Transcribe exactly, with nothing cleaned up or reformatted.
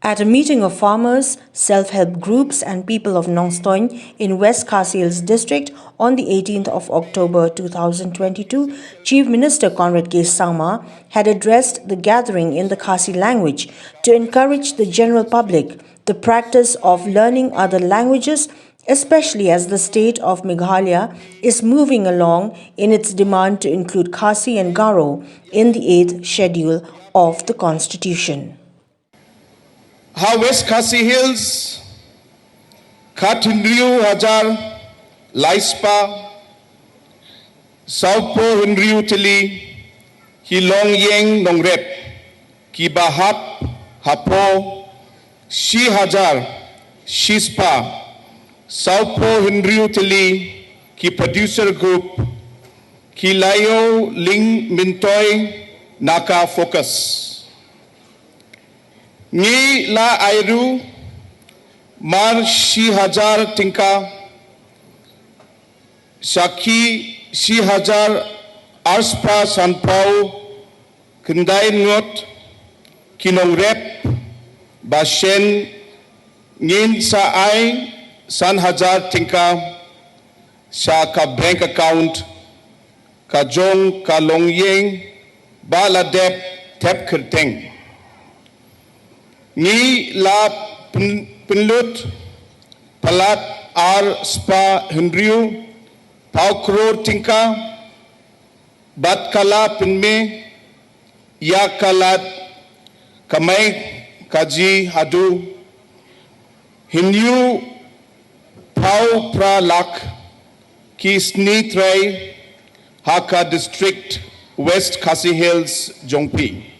At a meeting of farmers, self-help groups and people of Nongstoin in West Khasi Hills district on the eighteenth of October two thousand twenty-two, Chief Minister Conrad K Sangma had addressed the gathering in the Khasi language to encourage the general public the practice of learning other languages, especially as the state of Meghalaya is moving along in its demand to include Khasi and Garo in the eighth schedule of the constitution. Ha West Khasi Hills, khathynriew hajar laispah sawphew hynriew tylli ki longïing nongrep kiba hap hapoh shi hajar shispah sawphew hynriew tylli ki producer group ki la ïoh lyngmyntoi na ka FOCUS. Ngi la ai ruh mar shi hajar tyngka sha ki shi hajar arspah sanphew khyndai ngut ki nongrep, ba shen ngin sa ai san hajar tyngka sha ka bank account ka jong ka longïing ba la dep thep kyrteng. Ngi la pyn- pynlut palat arspah hynriewphew klur tyngka bad ka la pynmih ïa ka lad kamai kajih haduh hynñiewphew phra lak ki sngi trei ha ka district West Khasi Hills jong phi.